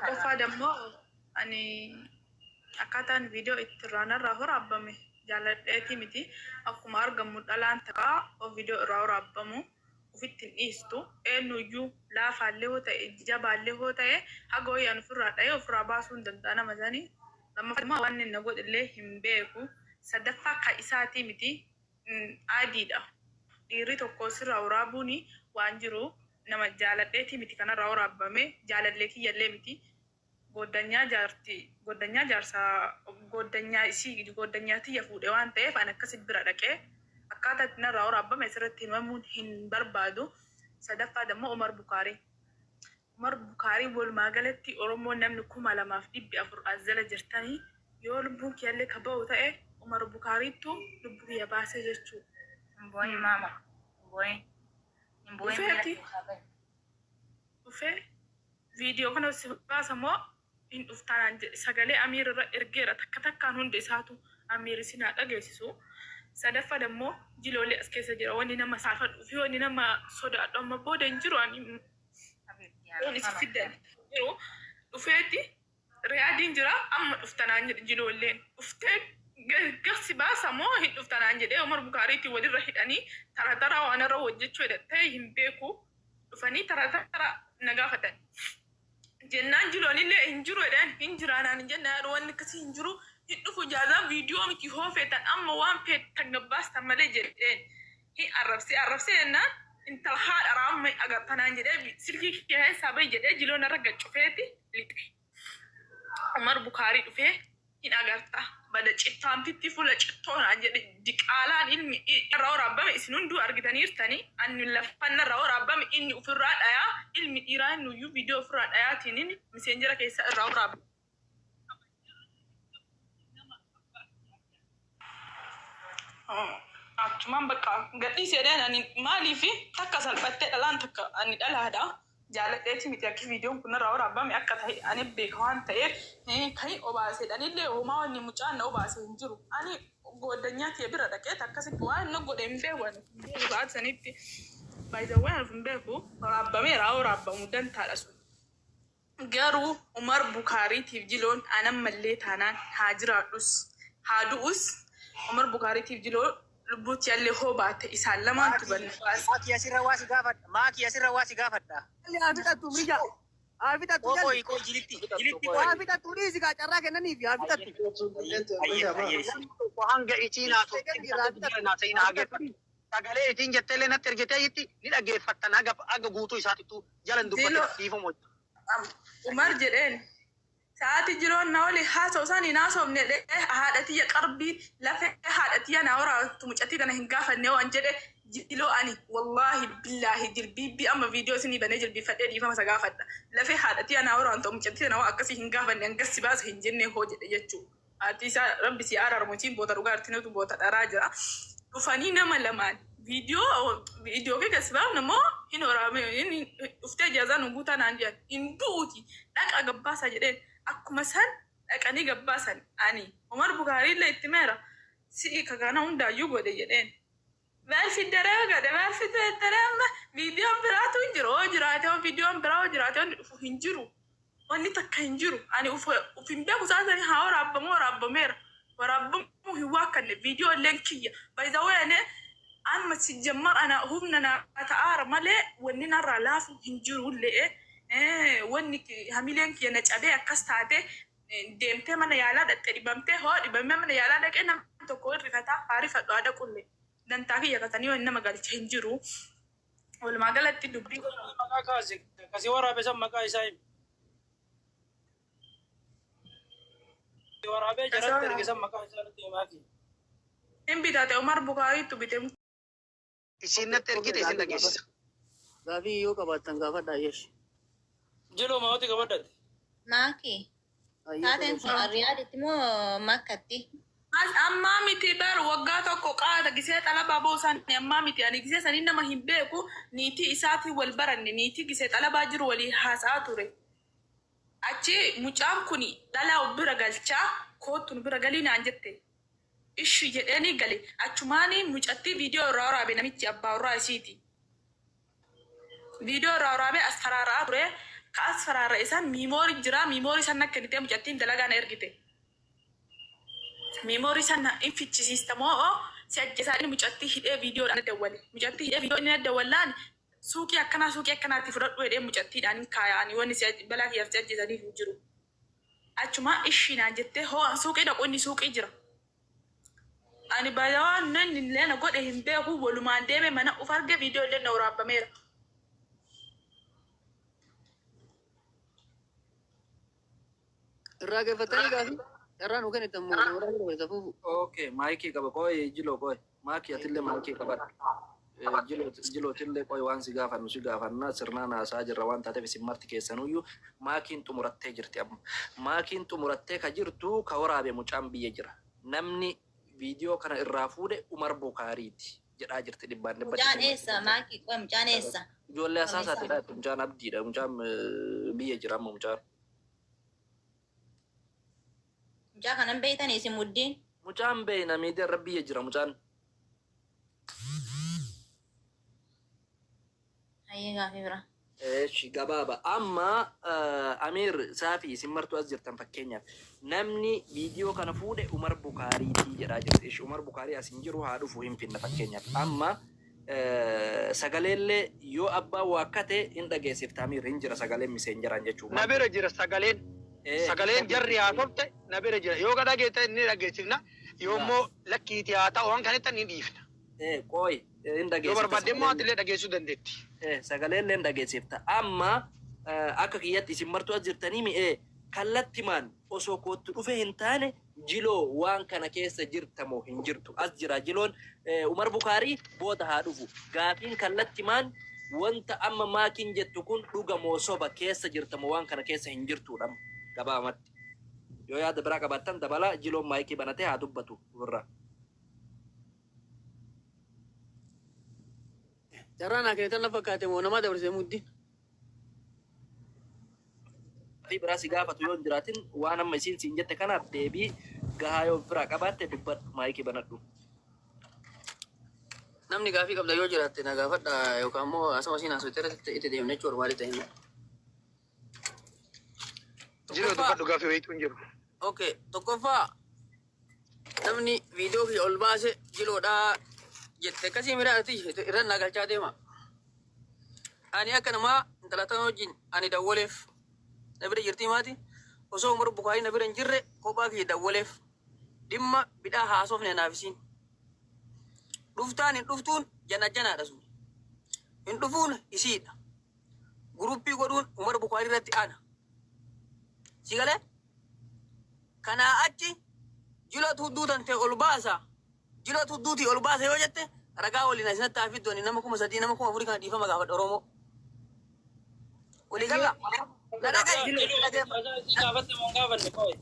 Tokkoffaa dammoo ani akkaataan viidiyoo itti irraa narraa waraabame jaaladheetii miti. Akkuma argamu dhalaan takka viidiyoo irraa waraabamu ofitti hin dhiistu. Eenyuyyuu laafaallee hoo ta'e jabaallee hoo ta'e haga wayyaan ofirraa dha'ee ofirraa baasuu hin danda'a nama sanii. Lammaffaa immoo waan inni na godhillee hin beeku. Sadaffaa ka isaatii miti adiidha. Dhiirri tokko sirraa waraabuun waan jiru nama jaaladheetii miti kanarraa waraabame jaalallee kiyyallee miti. Goddanyaa jaarti goddanyaa jaarsaa goddanyaa isii goddanyaa tiyya fuudhe waan ta'eef ani akkasit bira dhaqee akkaataa itti narraa waraabame asirratti himamuun hin barbaadu. Sadaffaa dammoo Umar Bukaarii. Umar Bukaarii walumaa galatti Oromoon namni 2400 as jala jirtanii yoo lubbuun kiyyallee ka ba'u ta'e Umar Bukaariittu lubbuu kiyya baasee jechuu. Hin boo'in maama. Hin boo'in. Hin boo'in miira Dhufeeti keessaa bahi. dhufee viidiyoo kana si baasa moo hin dhuftaanaan jedhe sagalee Amiir irra ergeera takka takkaan hundi isaatu Amiir isin haa dhageessisu. Sadaffaa dammoo jiloolee as keessa jira wanni nama saafadhuu fi wanni nama sodaadhu amma booda hin jiru ani Habiibti yoon isin ana fiddan jiru dhufeeti Riyaadiin jira amma dhuftanaan jedhe jiloolleen dhuftee gasi baasa moo hin dhuftanaan jedhee Umar Bukaariitiin walirra hidhanii tara taraa waan irra hojjechuu hedhattee hin beeku dhufanii tara tara na gaafatan. Jennaan jiloonillee hin jiru jedhan hin jiraanaan hin jenne yaadu wanni akkasii hin jiru hin dhufu jaazaan viidiyoo miti hoo feetan amma waan feetan gabbaastan malee jedheen hin arrabsee arrabsee jennaan intala haadha raamma agartanaan jedhee silkii keessaa bahi jedhee jiloon irra gaccufeeti lixe. Umar Bukaarii dhufee hin agarta bada cittaamtitti fuula cittoonaan jedhe diqaalaan ilmi irraa waraabame isin hunduu argitaniirtanii ani lafanna irraa waraabame inni ofirraa dhayaa ilmi dhiiraa inni iyyuu viidiyoo ofirraa dhayaatiin inni miseenjera keessa irraa waraabame. Achumaan bakka gadhiisee jedheen ani maaliif takka salphattee dhalaan takka ani dhalaadha. Jaaladheeti miti akki viidiyoon kun irraa waraabame akka ta'e ani beeka waan ta'eef kan obaaseedhanillee homaa wanni mucaan na obaase hin jiru. Ani goddanyaa kee bira dhaqee akkasitti waan inni godhe hin beeku ani hin beeku sa'aati sanitti. By the way ani hin beeku waraabameera waraabamu dantaadha sun. Garuu Umar Bukaariitiif jiloon anammallee taanaan haa jiraadhus haa du'us Umar Bukaariitiif jiloo lubbuutti allee hoo baate isaan lamaantu Maakii banna baase. maakii asirra waa si gaafadha. Maakii asirra waa si gaafadha. Jalli haa fixattu mirga. Haa fixattu Qoo jalli. qoyi qoyi jilitti jilitti qoyi. Haa fixattu dhiisi kaa carraa kennaniif haa fixattu. Ayyee ayyee. Namni tokko hanga isiin haasofte Eegan dhiira haa jira fixattu. naa ta'in Haa haa fixattu geeffatu. dhiisi. Sagalee isiin jetteellee natti ergitee jitti ni dhaggeeffattan haga haga guutuu isaatittuu jala hin Jiloo dubbatina dhiifama wajjin. Umar jedheen sa'aati jiloon na waliin haasa'u isaan hin haasofne jedhee haadha tiyya qarbii lafee haadha tiyya na waraabtu mucattii tana hin gaafanne waan jedhe jiloo ani wallaahi billaahi jilbiibbii amma viidiyoo isinii banee jilbiiffadhee dhiifama isa gaafadha lafee haadha tiyya na waraantu mucattii tana waan akkasii hin gaafanne hangas si baasa hin jenne hoo jedhe jechuudha. Haati isaa rabbi si araaramu isiin boota dhugaa artinutu boota dharaa jira. Dhufanii nama lamaan viidiyoo viidiyoo kee gasi baafna moo hin waraabame hin dhuftee jaazaa nu guutaa naan jedhan hin du'uuti dhaqa gabbaasaa jedheen akkuma san dhaqanii gabbaasan ani Umar Bukaarii illee itti meera si'i ka kana hundaayyuu godhe jedheen. Maal fiddaree godhe maal fiddaree amma viidiyoon biraatu hin jiru hoo jiraate hoo viidiyoon biraa hoo jiraate wanni dhufu hin jiru. Wanni takka hin jiru. Ani uf uf hin beeku isaan sanii haa waraabbamu waraabbameera. Waraabbamu hin waakkanne viidiyoo illeen kiyya. By the way ani amma si jammar ana humna na ta'aara malee wanni narraa laafu hin jiru illee. Wanni hamileen kiyya na cabee akkas taate deemtee mana yaalaa dhaqxe dhibamtee hoo dhibamee mana yaalaa dhaqee namni tokko hin rifataa haa rifadhu haa dhaqullee. Dantaa kiyya katanii wanni nama galche hin jiru. Walumaa galatti dubbii Maqaa kaase kasi waraabe san maqaa isaa himi. Waraabee jalatti erge san maqaa isaa nutti himaa ki. Hin bitate Umar Bukaariitu bite. Isiin natti ergite isin dhageessisa. Gaafii yoo qabaattan gaafadhaa yesh. Jiloo maawoti qabadhate. Maaki. Ayyee Taateen tole. kun Riyaaditti moo Makkatti? As ammaa miti bar waggaa tokko qaata gisee xalabaa boosan ammaa miti ani gisee sanii nama hin beeku niitii isaatiin wal baranne niitii gisee xalabaa jiru walii haasa'aa ture. Achi mucaan kun dhalaa of bira galchaa koottu nu bira galii naan jette. Ishi jedheeni gale achumaani mucattii viidiyoo irraa waraabe namichi abbaa warraa isiiti. Viidiyoo irraa waraabee as faraara'aa ture. Ka as faraarra isaan memory jira, memory san akka kennitee mucattiin dalagaa na ergite. Memory san hin fichisiista moo si ajjeesaa inni mucattii hidhee viidiyoodhaan dawwale. Mucattii hidhee viidiyoo inni dawwallaan suuqii akkanaa suuqii akkanaatti fudhadhu jedhee mucattiidhaan hin kaayanii wanni si balaa kiyyaaf si ajjeesaniif hin jiru. Achuma ishiinaan jettee hoo suuqii dhaqu inni suuqii jira. Ani baay'ee nan illee na godhe hin beeku, walumaan deeme mana uf arge, viidiyoo illee na waraabbameera. Irraa geeffatanii gaafii carraa nu kennitan moo nama irraa fuufu. Okay, maayikii qaba. Qoy Jiloo, qoy. Maakii atillee maayikii qabadha. Jilootillee qoy, waan si gaafannu si gaafanna, sirnaan haasaa jirra waan taateef isin marti keessanuyyuu maakiin xumurattee jirti amma. Maakiin xumurattee ka jirtu ka waraabe mucaan biyya jira. Namni viidiyoo kana irraa fuudhe Umar Bukaariiti jedhaa jirti dhibbaan dhibbatti. Mucaan eessa? Maakii, qoy, mucaan eessa? Ijoollee asaasaatidha. Mucaan abdiidha. Mucaan biyya jira amma mucaan. Mucaa kanan beeytanii isin muddiin? Mucaan beeyna, miidiyaa irra biyya jira mucaan. Hayyee, gaafii bira. Eeshi, gabaaba. Amma Amiir Saafi, isin martuu as jirtan, fakkeenyaaf namni viidiyoo kana fuudhe Umar Bukaariitii jedhaa jirti. Ishi, Umar Bukaarii as hin jiru, haa dhufu, hin finna fakkeenyaaf. Amma sagaleellee yoo abbaan waakkate hin dhageessifta, Amiir, hin jira sagaleen miseenjaraan jechuudha. Na bira jira sagaleen. Sagaleen jarri haasofte na bira jira. Yoo dhageette ni dhageessifna. Yoo immoo lakkiitii haa ta'u waan kanatti ni dhiifna. Qoy, hin Yoo dhageessifta. barbaadde immoo ati illee dhageessuu dandeetti. Sagaleellee hin dhageessifta. Amma akka kiyyatti isin martuu as jirtanii mi'ee kallattimaan osoo kootti dhufe hin taane, Jiloo waan kana keessa jirta moo hin jirtu? As jira Jiloon. Umar Bukaarii booda haa dhufu. Gaafiin kallattimaan wanta amma maakiin jettu kun dhuga moo soba, keessa jirta moo waan kana keessa hin jirtudha gabaabamatti. Yoo yaada biraa qabaattan dabala. Jiloon maayikii banatee haa dubbatu ofirraa. Carraa naa kennitan na fakkaate moo namaa dabarsee muddiin. Fi biraa si gaafatu yoo hin jiraatin, waan amma isiin siin jette kanaaf deebii gahaa yoo biraa qabaatte dubbadhu, maayikii banadhu. Namni gaafii qabda yoo jiraatte na gaafadha, yookaan immoo asuma siin haasofte irratti itti deemne jechuudha barbaade ta'e. Jiru, dubbadhu, gaafii wayiitu hin jiru. Okay, tokkoffaa namni viidiyoo kiyya ol baase Jiloodhaa jette, akkasii miraa ati irra naa galchaa deema. Ani akka namaa intala tana wajjin ani dawwaleef na bira jirtii maati, osoo Umar Bukaarii na bira hin jirre kophaa kiyya dawwaleef dhimma bidhaa haasofne naaf isiin. Dhuftaan hin dhuftuun jana janaadha sun. Hin dhufuun isiidha. Guruppii godhuun Umar Bukaarii irratti ana. Si galee? Kanaa achi Jilootu hudduu tante ol baasa. Jilootu hudduutii ol baasa yoo jette, ragaa waliin asinatti haa fiddu. Ani nama 3000, nama 4000 kana dhiifama gaafadha Oromoo. Walii galla. Na dhaga'i. Gaafatte moo hin gaafanne, qoy?